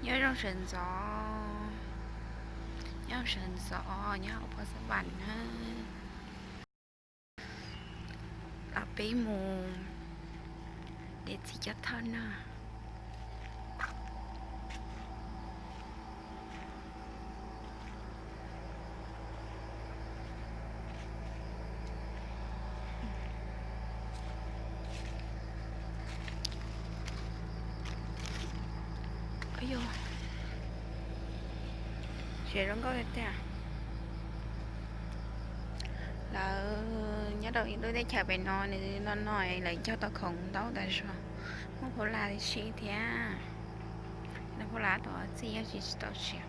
Nyob zoo sawv ntxov, nyob zoo sawv ntxov, nyob hauv Phoos Xab Vam na. Los peb mus de txiv coj thauj noj. Siav zoo nkauj tiag tiag. Lawv nyob rau ib lub teb chaws pem no nws no no lawv cog tau khoom ntau tas zog. Muaj phaub laj tib si thiab. Phaub laj tau txij yog tsis tau siav.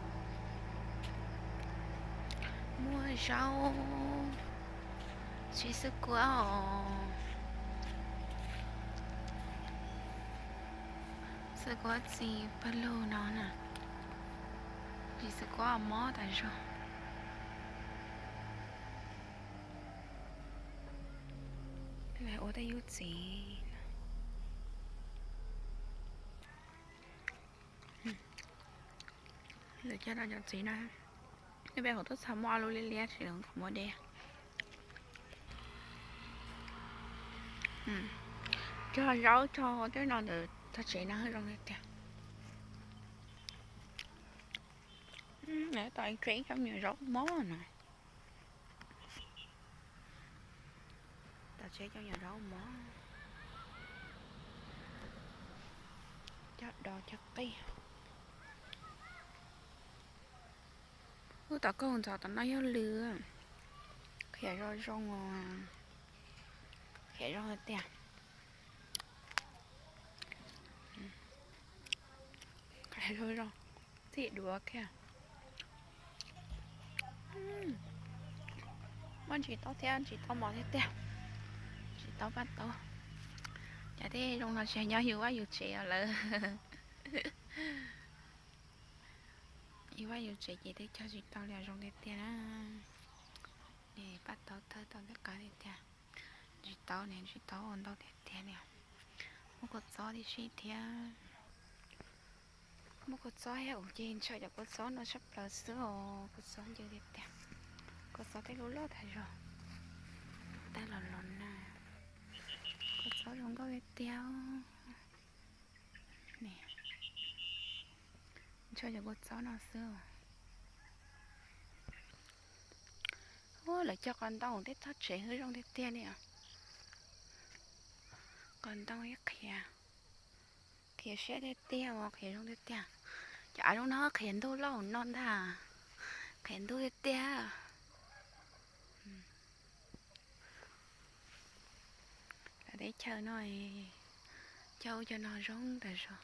Muaj zaub, txiv xwb kuab os. Xwb kuab txiv pawg lug no na. Txiv xwb kuab mob tas zog. Ua tej yub txiv. Lawv cog tau cov txiv no. Tej pem hauv tuaj txog muaj ob lub liab liab tsis kom muaj dej. Cog zaub cog tej no ntawm tog tsev no zoo li tiag. Tom tsev cov nyuam zaub mob no. Tom tsev cov nyuam zaub mob. Cog dos cog qij. Ub, tom kauj ntxov tom no yog lw. Qhia zoo zoo, qhia zoo tiag. Zoo zoo, txij duav kiag. Muaj ntsis taub thiab ntsis taub mos thiab tiag. Ntsis taub paj taub. Cas tej zoo no tsis nyob yus vaj yus tsev os lawm. Yus vaj yus tsev ces tej cog tsis tau li, zoo tiag tiag na. Paj taub thawb tau tej qab tiag tiag. Ntsis taub ne, ntsis taub ua ntau tiag tiag li. Muaj kua txob tib si thiab. Muaj kua txob thiab, kuv ces ntshaw cov kua txob no tshaj plaws xwb os, kua txob ncw tiag tiag. Kua txob tej lub loj tas zog, tej los los na. Kua txob zoo nkauj tiag tiag. Ntshaw cov kua txob no xwb. Ua, lawv cog qos ntoo tej tog tsev hwj zoo tiag tiag li os. Qos ntoo ib qhia, qhia siab tiag tiag os, qhia zoo tiag tiag. Cov av zoo no qhia ntuj lauj no ntag, qhia ntuj tiag tiag. Lawv teb chaws no cog ub cog no zoo tas zog.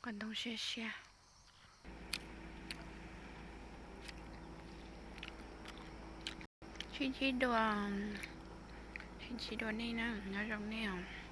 Qos ntoo siab siab. Sib ntsib dua, sib ntsib dua nej na, nyob zoo nej os.